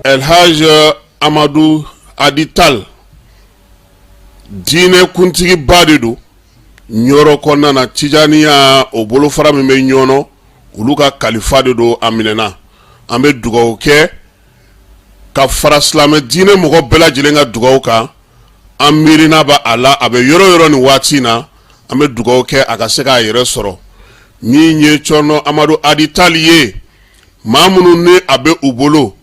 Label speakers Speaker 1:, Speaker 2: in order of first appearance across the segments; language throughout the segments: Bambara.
Speaker 1: Elhaj Amadu Hadi Tal diinɛ kuntigiba de don Ɲɔrɔ kɔnɔna na, Tijaniya o bolofara min bɛ Ɲɔnɔ, olu ka kalifa de don. A minɛna, an bɛ dugawu kɛ ka fara silamɛ diinɛ mɔgɔ bɛɛ lajɛlen ka dugawu kan. An miirina bɛ a la, a bɛ yɔrɔ yɔrɔ nin waati in na, an bɛ dugawu kɛ a ka se k'a yɛrɛ sɔrɔ. Min ye Cɔrɔnɔ Amadu Hadi Tal ye, maa minnu ni a bɛ u bolo,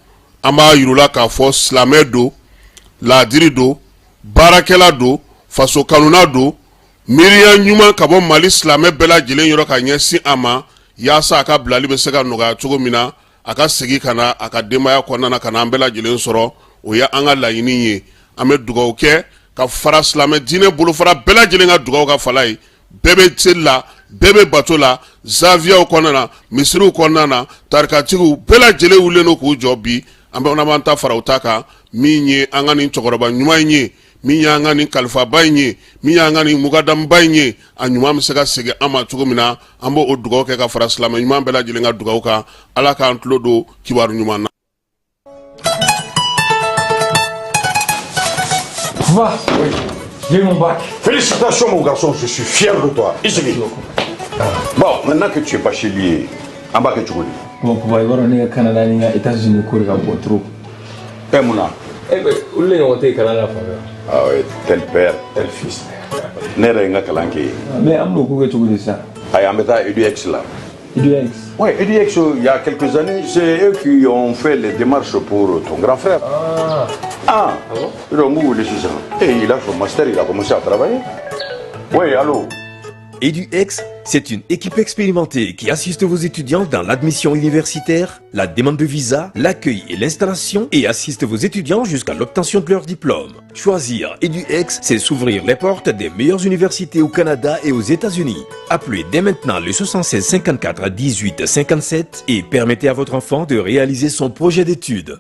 Speaker 1: an b'a yir'u la k'a fɔ silamɛ don, laadiri don, baarakɛla don, faso kanuna don, miiriya ɲuman ka bɔ Mali silamɛ bɛɛ lajɛlen yɔrɔ ka ɲɛsin a ma, yaasa a ka bilali bɛ se ka nɔgɔya cogo min na, a ka segin ka na a ka denbaya kɔnɔna na, ka na an bɛɛ lajɛlen sɔrɔ. O ye an ka laɲini ye. An bɛ dugawu kɛ ka fara silamɛ diinɛ bolofara bɛɛ lajɛlen ka dugawu kan. Fala ye, bɛɛ bɛ seli la, bɛɛ bɛ bato la, zawiyaw kɔnɔna na, misiriw kɔnɔna na, tarikatigiw bɛɛ lajɛlen wulilen don k'u jɔ bi. An bɛ b'an ta fara u ta kan. Min ye an ka nin cɛkɔrɔba ɲuman in ye, min y'an ka nin kalifaba in ye, min y'an ka nin mukadamuba in ye, a ɲuman bɛ se ka segin an ma cogo min na, an b'o dugawu kɛ ka fara silamɛ ɲuman bɛɛ lajɛlen ka dugawu kan. Ala k'an tulo don kibaru ɲuman na.
Speaker 2: Va. Oui. J'ai mon bac.
Speaker 3: Félicitations, mon garçon, je suis fier de toi. Ici. Bon, maintenant que tu es bachelier, an b'a kɛ cogo di?
Speaker 2: Bon, papa, i b'a dɔn ne ka Canada ni n ka États-Unis ko de ka bon trop.
Speaker 3: Ɛ, mun na?
Speaker 2: Eh ben, olu de ɲɔgɔn tɛ yen Canada fan fɛ.
Speaker 3: Ah oui, tel père, tel fils. Ne yɛrɛ ye n ka kalan kɛ yen.
Speaker 2: Mais an bɛn'o ko kɛ cogo di sisan?
Speaker 3: Ayi, an bɛ taa EDUX la.
Speaker 2: EDUX?
Speaker 3: Oui, EDUX, il y a quelques années, c'est eux qui ont fait les démarches pour ton grand frère.
Speaker 2: Ah.
Speaker 3: Ah,
Speaker 2: Ah bon?
Speaker 3: Donc, vous voulez ça. Et il a son master, il a commencé à travailler. Oui, allô?
Speaker 4: EduX, c'est une équipe expérimentée qui assiste vos étudiants dans l'admission universitaire, la demande de visa, l'accueil et l'installation et assiste vos étudiants jusqu'à l'obtention de leur diplôme. Choisir EduX, c'est s'ouvrir les portes des meilleures universités au Canada et aux États-Unis. Appelez dès maintenant le 76 54 18 57 et permettez à votre enfant de réaliser son projet d'études.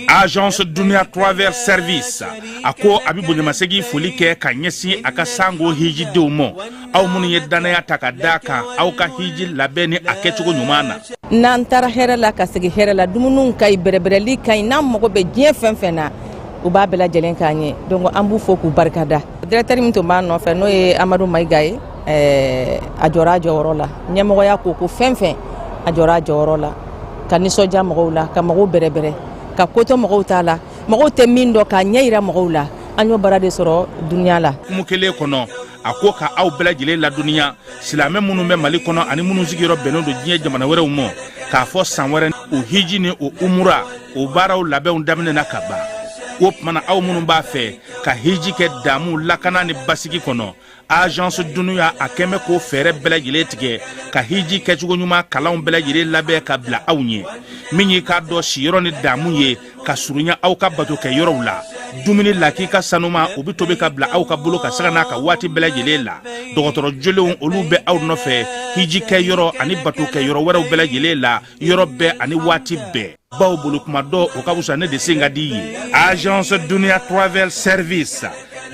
Speaker 5: Agence Dunia Travel Service a ko a bɛ bonyamasegin foli kɛ ka ɲɛsin a ka sango hijidenw ma, aw minnu ye dannaya ta ka da kan aw ka hiji labɛn ni a kɛcogo ɲuman na.
Speaker 6: N'an taara hɛrɛ la ka segin hɛrɛ la, dumuniw ka ɲi, bɛrɛbɛrɛli ka ɲi. N'an mago bɛ diɲɛ fɛn fɛn na, u b'a bɛɛ lajɛlen k'an ye. Donc an b'u fo k'u barikada. Directeur min tun b'a nɔfɛ, n'o ye Amadu Mayiga ye, a jɔra a jɔyɔrɔ la. Ɲɛmɔgɔya ko ko fɛn fɛn, a jɔra a jɔyɔrɔ la ka nisɔndiya mɔgɔw la, ka mɔgɔw bɛrɛbɛrɛ, ka kotɔ mɔgɔw t'a la, mɔgɔw tɛ min dɔn, k'a ɲɛ yira mɔgɔw la. An y'o baara de sɔrɔ dunuya la.
Speaker 5: Hukumu kelen kɔnɔ, a ko ka aw bɛɛ lajɛlen ladɔnniya, silamɛ minnu bɛ Mali kɔnɔ ani minnu sigiyɔrɔ bɛnnen don diɲɛ jamana wɛrɛw ma, k'a fɔ san wɛrɛ o hiji ni o umura o baaraw labɛnw daminɛna ka ban. O tuma na, aw minnu b'a fɛ ka hiji kɛ damu, lakana ni basigi kɔnɔ, Agence Dunuya a kɛn bɛ k'o fɛɛrɛ bɛɛ lajɛlen tigɛ ka hiji kɛcogo ɲuman kalanw bɛɛ lajɛlen labɛn ka bila aw ɲɛ. Min y'i k'a dɔn siyɔrɔ ni damu ye ka surunya aw ka bato kɛ yɔrɔw la, dumuni lakika sanuma, o bɛ tobi ka bila aw ka bolo ka sanga n'a ka waati bɛɛ lajɛlen la. Dɔgɔtɔrɔ jolenw, olu bɛ aw nɔfɛ hiji kɛ yɔrɔ ani bato kɛ yɔrɔ wɛrɛw bɛɛ lajɛlen la, yɔrɔ bɛɛ ani waati bɛɛ. Baw bolo kuma dɔ, o ka fisa ne de sen ka di ye. Agence Dunia Travel Service,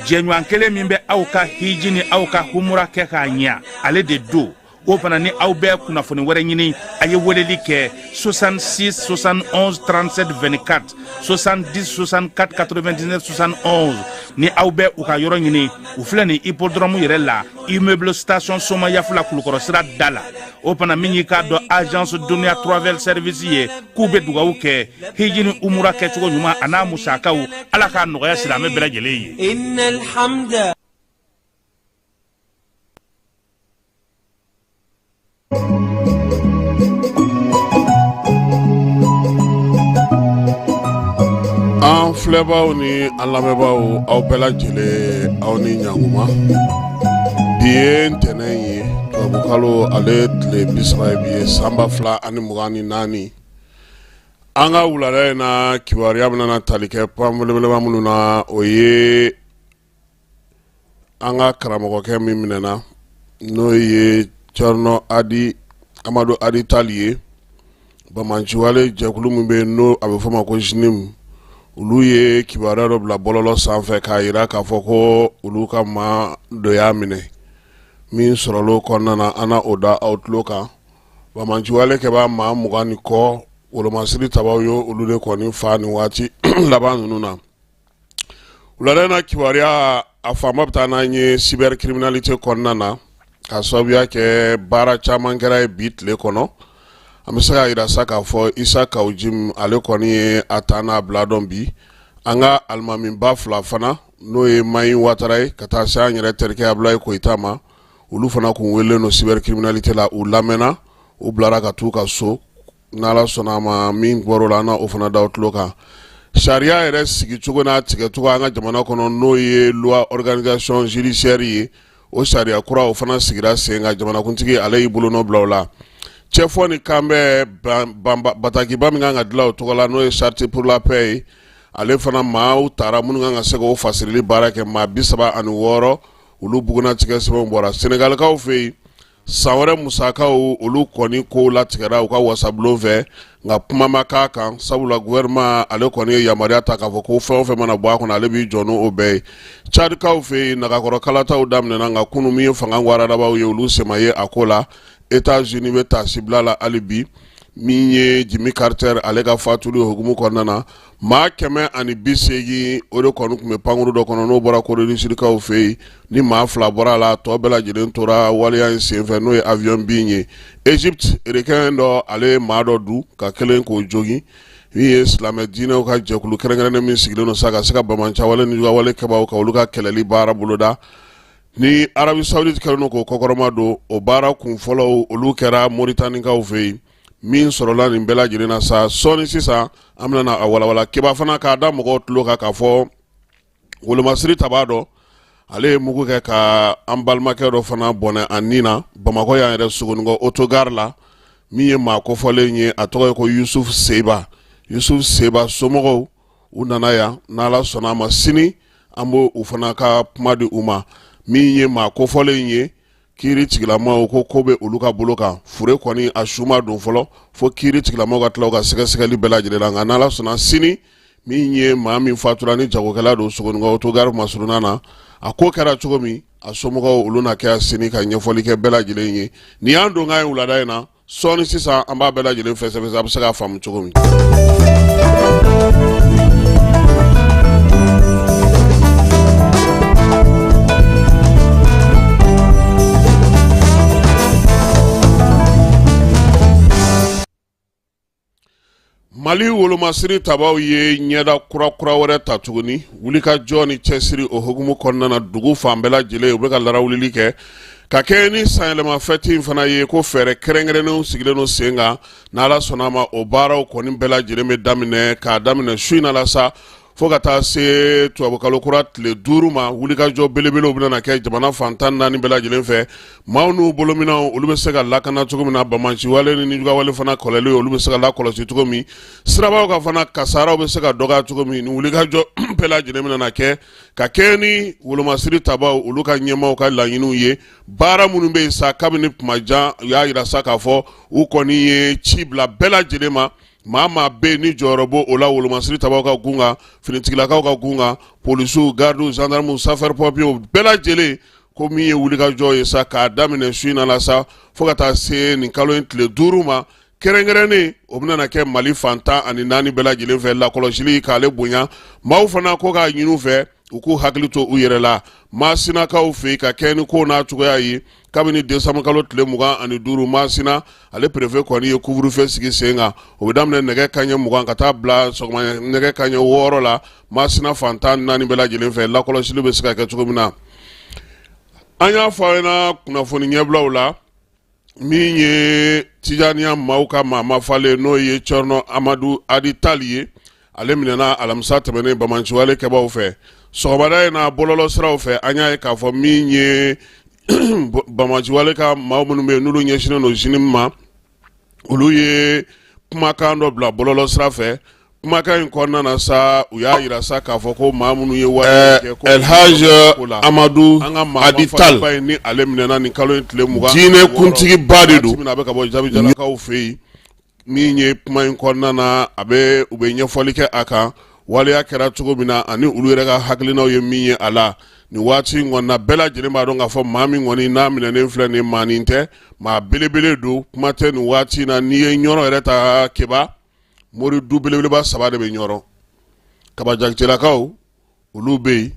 Speaker 5: jɛɲɔgɔn kelen min bɛ aw ka hiji ni aw ka humura kɛ k'a ɲɛ, ale de don. O fana ni aw bɛ kunnafoni wɛrɛ ɲini, a ye weleli kɛ 66 71 37 24, 70 64 99 71. Ni aw bɛ u ka yɔrɔ ɲini, u filɛ nin hippodrome yɛrɛ la, immeuble station Somayafula, Kulukɔrɔ sira da la. O fana min y'i k'a dɔn agence Dunia Travel Service ye, k'u bɛ dugawu kɛ hiji ni umura kɛcogo ɲuman a n'a musakaw, Ala k'a nɔgɔya silamɛ bɛɛ lajɛlen ye.
Speaker 1: An filɛbaaw ni an lamɛnbaaw, aw bɛɛ lajɛlen, aw ni ɲankuma. Bi ye ntɛnɛn ye, tubabukalo ale tile 30 ye bi ye, san 2024. An ka wulada in na, kibaruya bɛna tali kɛ pan belebeleba minnu na, o ye an ka karamɔgɔkɛ min minɛna, n'o ye Thierno Adi Amadu Adi Tall ye. Banbaanciwale jɛkulu min bɛ yen, n'o a bɛ fɔ ma ko JNIM, olu ye kibaruya dɔ bila bɔlɔlɔ sanfɛ k'a jira k'a fɔ ko olu ka maa dɔ y'a minɛ. Min sɔrɔla o kɔnɔna na, an na o da aw tulo kan. Banbaanciwale kɛbaa maa 20 ni kɔ, wolomasiri tabaw ye olu de kɔni fa nin waati laban ninnu na. Wulada in na kibaruya a fanba bɛ taa n'an ye cybercriminalité kɔnɔna na, ka sababuya kɛ baara caman kɛra ye bi tile kɔnɔ. An bɛ se k'a jira sa k'a fɔ Isa Kawu Jim, ale kɔni ye a ta n'a bila dɔn bi. An ka alimamiba fila fana, n'o ye Mayi Watara ye ka taa se an yɛrɛ terikɛ Abulayi Koyita ma, olu fana kun welelen don cybercriminalité la. U lamɛnna, u bilara ka t'u ka so. N'Ala sɔnna a ma, min bɔr'o la, an na o fana da tulo kan. Sariya yɛrɛ sigicogo n'a tigɛcogo an ka jamana kɔnɔ, n'o ye loi organisation judiciaire ye, o sariya kura o fana sigira sen kan. Jamanakuntigi ale y'i bolonɔ bila o la. Cɛfɔ ni kanbɛn batakiba min kan ka dilan o tɔgɔ la, n'o ye charte pour la paix ye, ale fana maaw tara minnu kan ka se k'o fasirili baara kɛ, maa 36, olu bugunnatigɛ sɛbɛnw bɔra. Senegalikaw fɛ yen, san wɛrɛ musakaw, olu kɔni ko latigɛra u ka wasabulon fɛ, nka kuma ma k'a kan, sabula gouvernement ale kɔni ye yamaruya ta k'a fɔ ko fɛn o fɛn mana bɔ a kɔnɔ, ale b'i jɔ n'o bɛɛ ye. Cadikaw fɛ yen, nagakɔrɔ kalataw daminɛna, nka kunun, min ye fanga waradabaw ye, olu sen ma ye a ko la. États-Unis bɛ taasibila la hali bi. Min ye Jimmy Carter ale ka fatuli hukumu kɔnɔna na, maa 180, o de kɔni tun bɛ pankuru dɔ kɔnɔ, n'o bɔra Corée du Sud kaw fɛ yen, ni maa 2 bɔra a la, tɔ bɛɛ lajɛlen tora waleya in senfɛ, n'o ye avion bin ye. Égypte, requin dɔ ale ye maa dɔ dun ka kelen k'o jogin. Min ye silamɛ diinɛw ka jɛkulu kɛrɛnkɛrɛnnen min sigilen don sa ka se ka banbaanciwale ni juguyawale kɛbaaw ka olu ka kɛlɛli baara boloda, ni Arabie Saoudite kɛlen don k'o kɔkɔrɔma don, o baara kun fɔlɔw olu kɛra Moritanikaw fɛ yen. Min sɔrɔla nin bɛɛ lajɛlen na sa, sɔɔni sisan an bɛna a walawala. Keba fana k'a da mɔgɔw tulo kan k'a fɔ wolomasiri tabaa dɔ ale ye mugu kɛ ka an balimakɛ dɔ fana bɔnɛ a ni na Bamakɔ yan yɛrɛ, Sogoninkɔ autogare la. Min ye maa kofɔlen ye, a tɔgɔ ye ko Yusuf Seba. Yusuf Seba somɔgɔw u nana yan. N'Ala sɔnna a ma, sini an b'o u fana ka kuma di u ma. Min ye maa kofɔlen ye, kiiri tigilamaw ko ko bɛ olu ka bolo kan. Fure kɔni a su ma don fɔlɔ, fo kiiri tigilamaw ka tila u ka sɛgɛsɛgɛli bɛɛ lajɛlen la. Nka n'Ala sɔnna, sini, min ye maa min fatura ni jagokɛla don Sogoninkɔ autogare masurunna na, a ko kɛra cogo min, a somɔgɔw olu na kɛ sini ka ɲɛfɔli kɛ bɛɛ lajɛlen ye. Nin y'an donkan ye wulada in na. Sɔɔni sisan an b'a bɛɛ lajɛlen fɛsɛfɛsɛ, a bɛ se k'a faamu cogo min. Mali wolomasiri tabaw ye ɲɛda kura kura wɛrɛ ta tuguni wulikajɔ ni cɛsiri o hukumu kɔnɔna na. Dugu fan bɛɛ lajɛlen, u bɛ ka larawulili kɛ ka kɛ ni sanyɛlɛma fɛti in fana ye, ko fɛɛrɛ kɛrɛnkɛrɛnnenw sigilen don sen kan. N'Ala sɔnna a ma, o baaraw kɔni bɛɛ lajɛlen bɛ daminɛ k'a daminɛ su in na la sa, fo ka taa se tubabukalo kura tile 5 ma. Wulikajɔ belebelew bɛna kɛ jamana fan 14 bɛɛ lajɛlen fɛ. Maaw n'u bolominɛnw, olu bɛ se ka lakana cogo min na, banbaanciwale ni nijuguyawale fana kɔlɛli, olu bɛ se ka lakɔlɔsi cogo min, sirabaw kan fana kasaraw bɛ se ka dɔgɔya cogo min, nin wulikajɔ bɛɛ lajɛlen bɛna kɛ ka kɛ ni wolomasiri tabaw olu ka ɲɛmaaw ka laɲiniw ye. Baara minnu bɛ yen sa kabini kuma jan, u y'a jira sa k'a fɔ u kɔni ye ci bila bɛɛ lajɛlen ma. Maa maa bɛ yen ni jɔyɔrɔ b'o o la wolomasiri tabaw ka gun kan, finitigilakaw ka gun kan, polisiw, gardiw, gendarmew, sapeur pompiers, bɛɛ lajɛlen. Ko min ye wulikajɔ ye sa k'a daminɛ su in na la sa fo ka taa se nin kalo in tile 5 ma kɛrɛnkɛrɛnnen, o bɛna kɛ Mali fan 14 bɛɛ lajɛlen fɛ. Lakɔlɔsili k'ale bonya, maaw fana ko k'a ɲini u fɛ u k'u hakili to u yɛrɛ la Masinakaw fɛ yen ka kɛ ni ko n'a cogoya ye. Kabini décembre kalo tile 25, Masina ale préfet kɔni ye couvre-feu sigi sen kan. O bɛ daminɛ nɛgɛ kanɲɛ 20 ka taa bila sɔgɔma nɛgɛ kanɲɛ 6 la. Masina fan 14 bɛɛ lajɛlen fɛ, lakɔlɔsili bɛ se ka kɛ cogo min na, an y'a fɔ aw ɲɛna kunnafoni ɲɛbilaw la. Min ye Tijaniya maaw ka maa mafalen, n'o ye Cɛrno Amadu Adi Tali ye, ale minɛna alamisa tɛmɛnen banbaanciwale kɛbaaw fɛ. Sɔgɔmada in na, bɔlɔlɔ siraw fɛ, an y'a ye k'a fɔ min ye banbaanciwale ka maa minnu bɛ yen n'olu ɲɛsinnen don JNIM ma, olu ye kumakan dɔ bila bɔlɔlɔ sira fɛ. Kumakan in kɔnɔna na sa, u y'a jira sa k'a fɔ ko maa minnu ye wale kɛ ko Elhaj Amadu an ka maa Adi Tall ba in ni ale minɛna nin kalo in tile 20, diinɛ kuntigiba de don, a bɛ ka bɔ Jabijalakaw fɛ yen. Min ye kuma in kɔnɔna na, a bɛ u bɛ ɲɛfɔli kɛ a kan waleya kɛra cogo min na ani olu yɛrɛ ka hakilinaw ye min ye a la nin waati in kɔni na. Bɛɛ lajɛlen b'a dɔn k'a fɔ maa min kɔni n'a minɛnen filɛ nin, maanin tɛ, maa belebele don. Kuma tɛ nin waati in na, n'i ye Ɲɔrɔ yɛrɛ ta, Keba, mori du belebeleba saba de bɛ Ɲɔrɔ. Kaba Jakitelakaw, olu bɛ yen.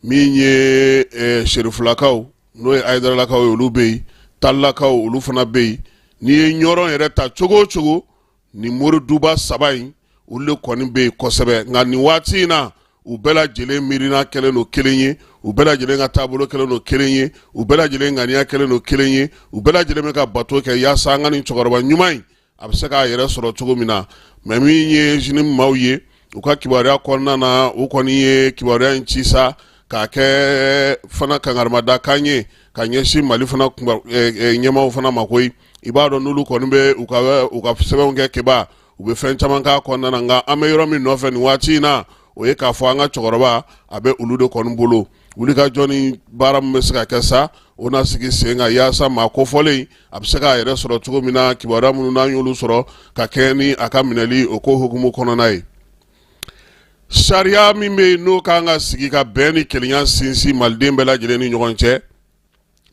Speaker 1: Min ye Serifulakaw, n'o ye Ayidaralakaw ye, olu bɛ yen. Talilakaw, olu fana bɛ yen. N'i ye Ɲɔrɔ yɛrɛ ta cogo o cogo, nin mori duba saba in, olu de kɔni bɛ yen kosɛbɛ. Nka nin waati in na, u bɛɛ lajɛlen miirina kɛlen don kelen ye, u bɛɛ lajɛlen ka taabolo kɛlen don kelen ye, u bɛɛ lajɛlen ŋaniya kɛlen don kelen ye, u bɛɛ lajɛlen bɛ ka bato kɛ yaasa an ka nin cɛkɔrɔba ɲuman in, a bɛ se k'a yɛrɛ sɔrɔ cogo min na. Mais min ye JNIM maaw ye, u ka kibaruya kɔnɔna na, u kɔni ye kibaruya in ci sa k'a kɛ fana kangarimadakan ye ka ɲɛsin Mali fana ɲɛmaaw fana ma koyi. I b'a dɔn, n'olu kɔni bɛ u ka sɛbɛnw kɛ, Keba, u bɛ fɛn caman k'a kɔnɔna na. Nka an bɛ yɔrɔ min nɔfɛ nin waati in na, o ye k'a fɔ an ka cɛkɔrɔba a bɛ olu de kɔni bolo. Wulikajɔ ni baara min bɛ se ka kɛ sa, o na sigi sen kan yaasa maa kofɔlen a bɛ se k'a yɛrɛ sɔrɔ cogo min na. Kibaruya minnu n'an y'olu sɔrɔ ka kɛɲɛ ni a ka minɛli o ko hukumu kɔnɔna ye, sariya min bɛ yen n'o kan ka sigi ka bɛn ni kelenya sinsin maliden bɛɛ lajɛlen ni ɲɔgɔn cɛ,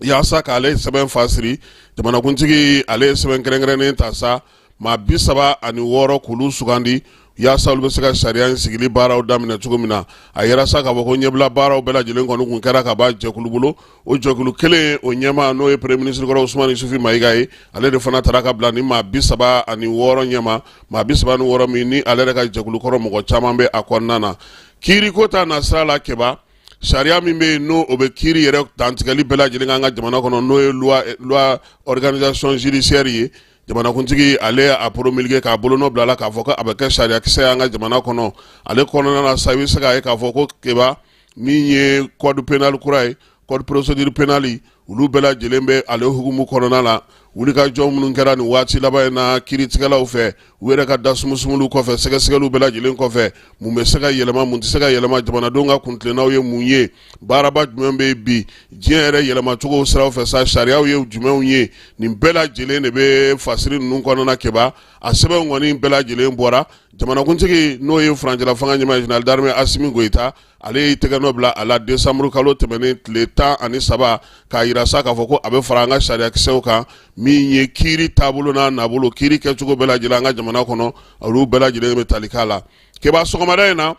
Speaker 1: yaasa k'ale sɛbɛn fasiri, jamanakuntigi ale ye sɛbɛn kɛrɛnkɛrɛnnen ta sa, maa 36 k'olu sugandi yaasa olu bɛ se ka sariya in sigili baaraw daminɛ cogo min na. A yira sa k'a fɔ ko ɲɛbila baaraw bɛɛ lajɛlen kɔni kun kɛra ka ban jɛkulu bolo. O jɛkulu kelen, o ɲɛmaa, n'o ye premier ministre kɔrɔ Usumani Isufi Mayiga ye, ale de fana taara ka bila ni maa 36 ɲɛma, maa 36 min ni ale yɛrɛ ka jɛkulu kɔrɔ mɔgɔ caman bɛ a kɔnɔna na. Kiiriko ta nasira la, Keba, sariya min bɛ yen n'o o bɛ kiiri yɛrɛ dantigɛli bɛɛ lajɛlen kan an ka jamana kɔnɔ, n'o ye loi organisation judiciaire ye, jamanakuntigi ale a promulgué k'a bolonɔ bila la k'a fɔ ko a bɛ kɛ sariyakisɛ ye an ka jamana kɔnɔ. Ale kɔnɔna na sa, i bɛ se k'a ye k'a fɔ ko, Keba, min ye code pénal kura ye, code procédure pénale, olu bɛɛ lajɛlen bɛ ale hukumu kɔnɔna la. Wulikajɔ minnu kɛra nin waati laban in na kiiritigɛlaw fɛ, u yɛrɛ ka da sumusumuliw kɔfɛ, sɛgɛsɛgɛliw bɛɛ lajɛlen kɔfɛ, mun bɛ se ka yɛlɛma, mun tɛ se ka yɛlɛma, jamanadenw ka kuntilennaw ye mun ye, baaraba jumɛn bɛ bi diɲɛ yɛrɛ yɛlɛmacogo siraw fɛ sa, sariyaw ye jumɛnw ye, nin bɛɛ lajɛlen de bɛ fasiri ninnu kɔnɔna. Keba, a sɛbɛnw kɔni bɛɛ lajɛlen bɔra. Jamanakuntigi, n'o ye furancɛla fanga ɲɛmaa général d'armée Asimi Goyita, ale y'i tɛgɛ nɔ bila a la décembre kalo tɛmɛnen tile 13, k'a yira sa k'a fɔ ko a bɛ fara an ka sariyakisɛw kan. Min ye kiiri taabolo n'a nabolo, kiiri kɛcogo bɛɛ lajɛlen an ka jamana kɔnɔ, olu bɛɛ lajɛlen bɛ tali k'a la. Keba, sɔgɔmada in na,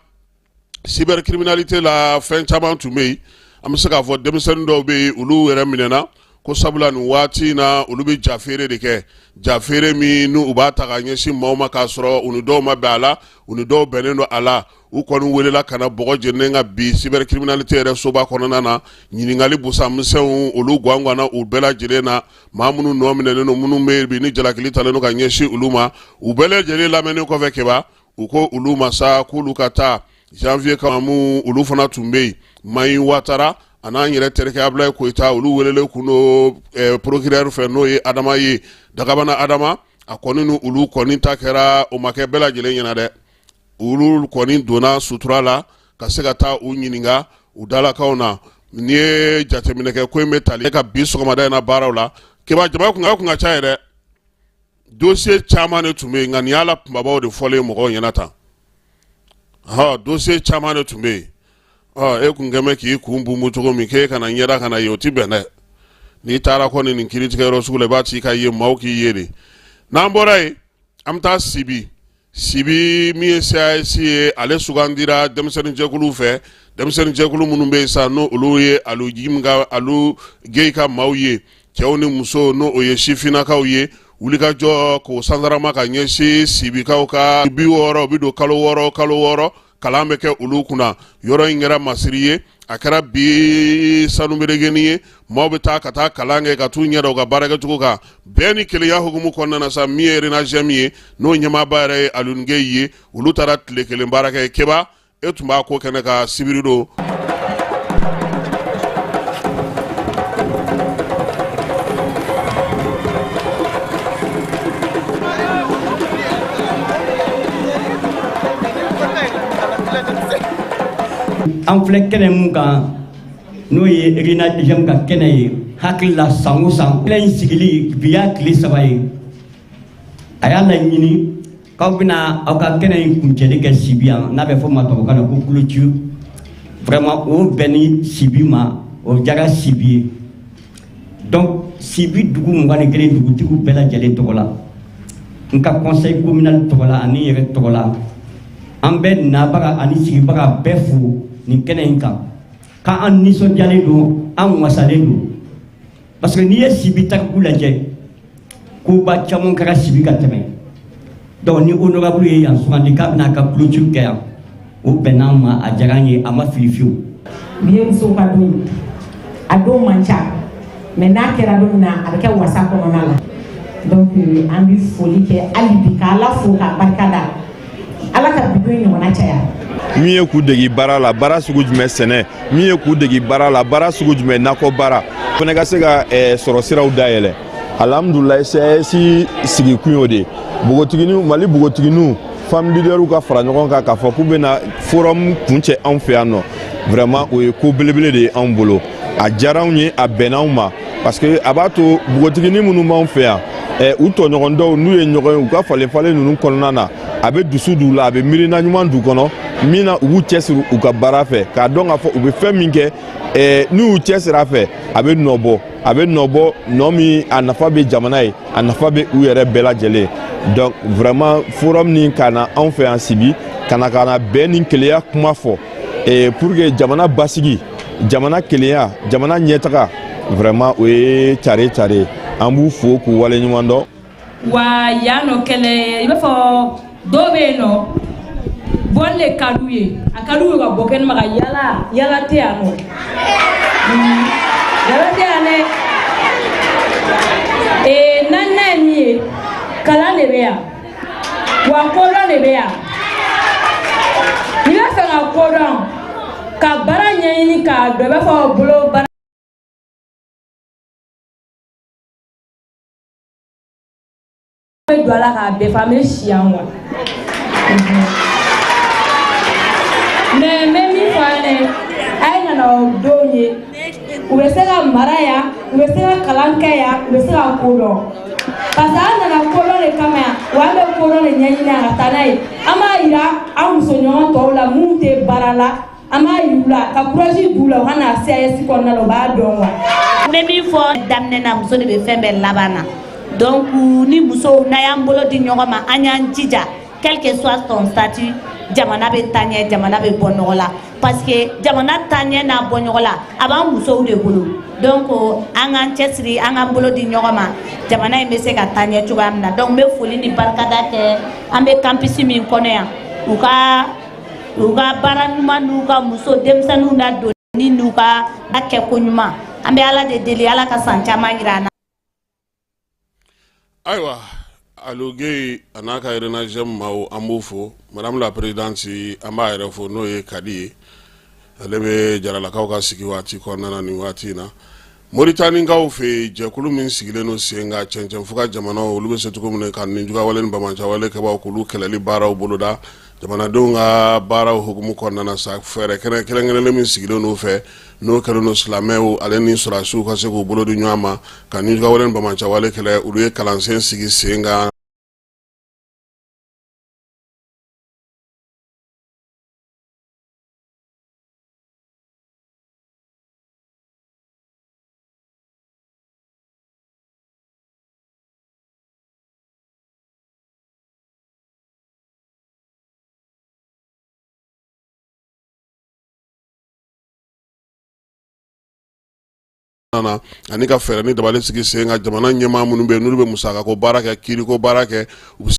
Speaker 1: cybercriminalité la, fɛn caman tun bɛ yen. An bɛ se k'a fɔ denmisɛnnin dɔw bɛ yen, olu yɛrɛ minɛna ko sabula nin waati in na, olu bɛ jafeere de kɛ, jafeere min n'u b'a ta ka ɲɛsin maaw ma k'a sɔrɔ u ni dɔw ma bɛn a la, u ni dɔw bɛnnen don a la. U kɔni welela ka na bɔgɔ jeninen kan bi cybercriminalité yɛrɛ soba kɔnɔna na. Ɲininkali busanmisɛnw, olu ganganna u bɛɛ lajɛlen na. Maa minnu nɔ minɛnen don, minnu bɛ bi ni jalakili talen don ka ɲɛsin olu ma, u bɛɛ lajɛlen lamɛnnen kɔfɛ, Keba, u ko olu ma sa k'olu ka taa. Janvier kamamu, olu fana tun bɛ yen. Mayi Watara a n'an yɛrɛ terikɛ Abulayi Koyita, olu welelen kun don procureur fɛ, n'o ye Adama ye, Dagabana Adama. A kɔni ni olu kɔni ta kɛra, o ma kɛ bɛɛ lajɛlen ɲɛna dɛ. Olu kɔni donna sutura la ka se ka taa u ɲininka u dalakaw na. N'i ye jateminɛ kɛ, ko in bɛ tali ka bi sɔgɔmada in na baaraw la, Keba, jama kun ka ca yɛrɛ. Dossier caman de tun bɛ yen, nka nin y'a la kunbabaw de fɔlen mɔgɔw ɲɛna tan. Hɔ, dossier caman de tun bɛ yen. Ɔ e kun kɛmɛ k'i kun bunbun cogo min k'e kana ɲɛda kana ye, o ti bɛn dɛ. N'i taara kɔni nin kiiritigɛyɔrɔ sugu la, i b'a ci ka ye, maaw k'i ye de. N'an bɔra yen, an bɛ taa Sibi. Sibi min ye CAS ye, ale sugandira denmisɛnninjɛkuluw fɛ, denmisɛnninjɛkulu minnu bɛ yen sa, n'o olu ye Alu Jim ka, Alu Geyi ka maaw ye, cɛw ni musow, n'o o ye sifinnakaw ye. Wulikajɔ k'o sansarama ka ɲɛsin Sibikaw ka 60, o bɛ don kalo 6, kalo 6 kalan bɛ kɛ olu kunna. Yɔrɔ in kɛra masiri ye, a kɛra bi sanuberegeni ye. Maaw bɛ taa ka taa kalan kɛ, ka t'u ɲɛ da u ka baarakɛcogo kan, bɛn ni kelenya hukumu kɔnɔna na sa. Min ye Renagem ye, n'o ɲɛmaaba yɛrɛ ye Alioune Gueye ye, olu taara tile kelen baara kɛ. Keba, e tun b'a ko kɛnɛ kan sibiri don.
Speaker 7: An filɛ kɛnɛ mun kan, n'o ye Renagem ka kɛnɛ ye, hakili la san o san kɛnɛ in sigili bi y'a tile 3 ye. A y'a laɲini k'aw bɛna aw ka kɛnɛ in kuncɛli kɛ Sibi yan, n'a bɛ fɔ ma tubabukan na ko clôture. Vraiment, o bɛnni Sibi ma, o diyara Sibi ye. Donc Sibi dugu 21 dugutigiw bɛɛ lajɛlen tɔgɔ la, n ka conseil communal tɔgɔ la ani n yɛrɛ tɔgɔ la, an bɛ nabaga ani sigibaga bɛɛ fo nin kɛnɛ in kan, k'an nisɔndiyalen don, an wasalen don, parce que n'i ye Sibi tariku lajɛ, koba caman kɛra Sibi ka tɛmɛ. Donc ni honorable ye yan sugandi k'a bɛna a ka clôture kɛ yan, o bɛnn'an ma, a diyara an ye, a ma fili fiyewu.
Speaker 8: Bi ye musow ka don ye, a don man ca, mais n'a kɛra don min na, a bɛ kɛ wasa kɔnɔna la. Donc an bɛ foli kɛ hali bi, k'Ala fo k'a barika da, Ala ka bi don in ɲɔgɔnna caya.
Speaker 9: Min ye k'u degi baara la, baara sugu jumɛn, sɛnɛ, min ye k'u degi baara la, baara sugu jumɛn, nakɔ baara fana ka se ka sɔrɔ siraw dayɛlɛ. Alhamdulilayi, CAS sigikun y'o de ye. Npogotiginiw, Mali npogotiginiw, femme leaderw ka fara ɲɔgɔn kan k'a fɔ k'u bɛna forum kuncɛ anw fɛ yan nɔ, vraiment o ye ko belebele de ye anw bolo. A diyara anw ye, a bɛnna anw ma, parce que a b'a to npogotiginin minnu b'anw fɛ yan, u tɔɲɔgɔn dɔw n'u ye ɲɔgɔn ye u ka falen falen ninnu kɔnɔna na, a bɛ dusu d'u la, a bɛ miirina ɲuman d'u kɔnɔ min na u b'u cɛsiri u ka baara fɛ, k'a dɔn k'a fɔ u bɛ fɛn min kɛ, n'u y'u cɛsiri a fɛ, a bɛ nɔ bɔ, a bɛ nɔ bɔ, nɔ min a nafa bɛ jamana ye, a nafa bɛ u yɛrɛ bɛɛ lajɛlen. Donc vraiment forum nin ka na anw fɛ yan Sibi, ka na bɛn ni kelenya kuma fɔ pour que jamana basigi, jamana kelenya, jamana ɲɛtaga, vraiment o ye care care. An b'u fo k'u waleɲuman dɔn.
Speaker 10: Wa yan nɔ kɛlɛ, i b'a fɔ dɔw bɛ yen nɔ, bɔli de ka d'u ye, a ka d'u ye ka bɔ kɛnɛma ka yala. Yala tɛ yan nɔ, yala tɛ yan dɛ. Naaninan ye min ye, kalan de bɛ yan, wa kodɔn de bɛ yan. N'i b'a fɛ ka kodɔn, ka baara ɲɛɲini k'a dɔn, i b'a fɔ bolo baara bɛ don a la k'a bɛɛ fɔ, an bɛ si yan wa. Mais n bɛ min fɔ a ɲɛna, a ye nana o denw ye, u bɛ se ka mara yan, u bɛ se ka kalan kɛ yan, u bɛ se ka ko dɔn, parce que an nana kodɔn de kama yan, wa an bɛ kodɔn de ɲɛɲini yan ka taa n'a ye. An b'a yira an musoɲɔgɔn tɔw la minnu tɛ baara la, an b'a yir'u la ka courage d'u la, u ka na CAS kɔnɔna la, u b'a dɔn wa.
Speaker 11: N bɛ min fɔ daminɛ na, muso de bɛ fɛn bɛɛ laban na. Donc ni musow n'a y'an bolo di ɲɔgɔn ma, an y'an jija, quel que soit ton statut, jamana bɛ taa ɲɛ, jamana bɛ bɔ nɔgɔ la, parce que jamana taa ɲɛ n'a bɔ ɲɔgɔn la, a b'an musow de bolo. Donc an k'an cɛsiri, an k'an bolo di ɲɔgɔn ma, jamana in bɛ se ka taa ɲɛ cogoya min na. Donc n bɛ foli ni barikada kɛ an bɛ campus min kɔnɔ yan, u ka baara ɲuman n'u ka muso denmisɛnninw ladonni n'u ka kɛko ɲuman. An bɛ Ala de deli, Ala ka san caman yira an na.
Speaker 1: Ayiwa, Aliou Gueye a n'a ka Renagem maaw, an b'u fo. Madame la présidente, an b'a yɛrɛ fo, n'o ye Kadi ye, ale bɛ Jaralakaw ka sigi waati kɔnɔna na nin waati in na. Moritanikaw fɛ yen, jɛkulu min sigilen don sen kan cɛncɛnfuga jamanaw, olu bɛ se cogo min na ka ninjugawale ni banbaanciwale kɛbaaw k'olu kɛlɛli baaraw boloda jamanadenw ka baaraw hukumu kɔnɔna na sa. Fɛɛrɛ kɛrɛnkɛrɛnnen min sigilen don fɛ, n'o kɛlen don silamɛw ale ni sɔrɔdasiw ka se k'u bolo di ɲɔgɔn ma ka ninjugawale ni banbaanciwale kɛlɛ, olu ye kalansen sigi sen kan. na ani ka fɛɛrɛ ni dabali sigi sen kan, jamana ɲɛmaa minnu bɛ yen n'olu bɛ musakako baara kɛ, kiiriko baara kɛ, u bɛ